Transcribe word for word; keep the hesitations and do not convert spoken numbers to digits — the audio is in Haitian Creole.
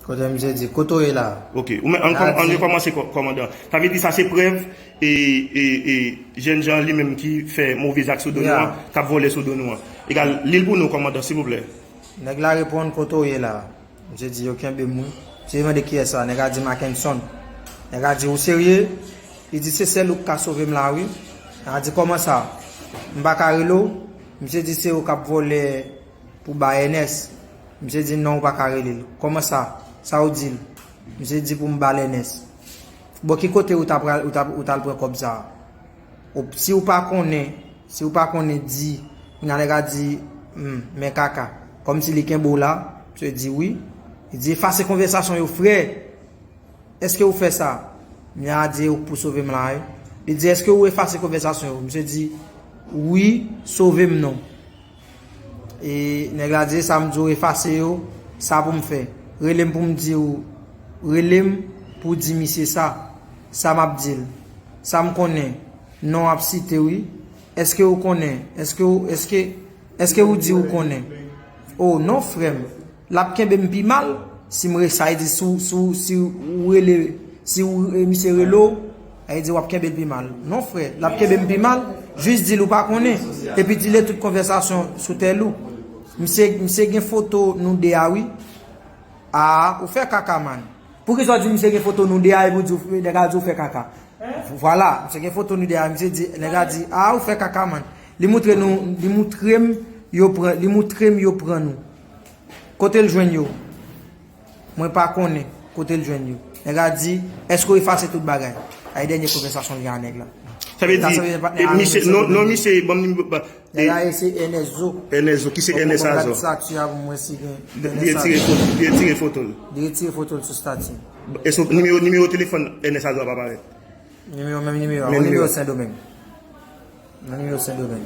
Kote misye di, kote w ye la? Ok, ou men, an, an, an kòmanse, kòmandan. Sa vle di sa se prèv e, e, e jènjan li menm ki fè move zak sou do nou an, k ap vòlè sou do nou an. Egal, li l pou nou, kòmandan, silvouplè. Nèg la reponn, kote w ye la? Misye di, yo kenbe m wi. Misye mande kiyès sa? Nèg la di, Mackenson. Nèg la di, ou serye? Li di, se sèl ou k ka sove m la wi. Nèg la di, kòman sa? M pa ka rele w? Misye di, se ou k ap vòlè pou bay Ernest. Misye di, non, ou pa ka rele l. Kòman sa? Sa ou di l? Misye di pou m ba l Ernest. Bon, ki kote ou ta pral, ou ta, ou t al pran kòb sa a? Ou, si ou pa konnen, si ou pa konnen, di, kounye a nèg la di, hmm, men kaka. Kòmsi li kenbe w la, misye di wi. Li di, efase konvèsasyon yo, frè. Èske ou fè sa? Nèg la di, ou k pou sove m la wi. Li di, èske ou efase konvèsasyon yo? Misye di, wi, sove m non. E nèg la di, sa m di w efase yo, sa pou m fè? Rele m pou m di w, rele m pou w di misye sa. Sa m ap di l. Sa m konnen, non w ap site wi. Èske ou konnen? Èske ou, èske, èske ou di ou konnen? O non, frè m. L ap kenbe m pi mal si m re-, sa vle di si w, si w, si w rele, si w, e, misye rele w, sa vle di w ap kenbe l pi mal. Non, frè, l ap kenbe m pi mal, jis di l ou pa konnen. Epi di l tout konvèsasyon sou tèl ou. Misye, misye gen foto nou de a wi. A, ou fè kaka, man. Poukisa w di misye gen foto nou de a epi w di w, nèg la di w fè kaka? Vwala, misye gen foto nou de a, misye di, nèg la di, a, ou fè kaka, man. Li moutre nou, li moutre m yo pran, li moutre m yo pran nou. Kote l jwenn yo? Mwen pa konnen kote l jwenn yo. Nèg la di, èske w efase tout bagay? Ay, dènye konvèsasyon l gen a nèg la. Sa vle di, misye, non, non, misye, ban m nimewo, ba, nèg la, e se Ernest Zo. Ernest Zo, ki se Ernest Azo? Stati a pou mwen si gen. Li retire foto, li retire foto l. Li retire foto l sou stati. Èske nimewo, nimewo telefòn Ernest Azo a pa parèt? Nimewo, menm nimewo a. Menm nimewo Sendomeng. Menm nimewo Sendomeng.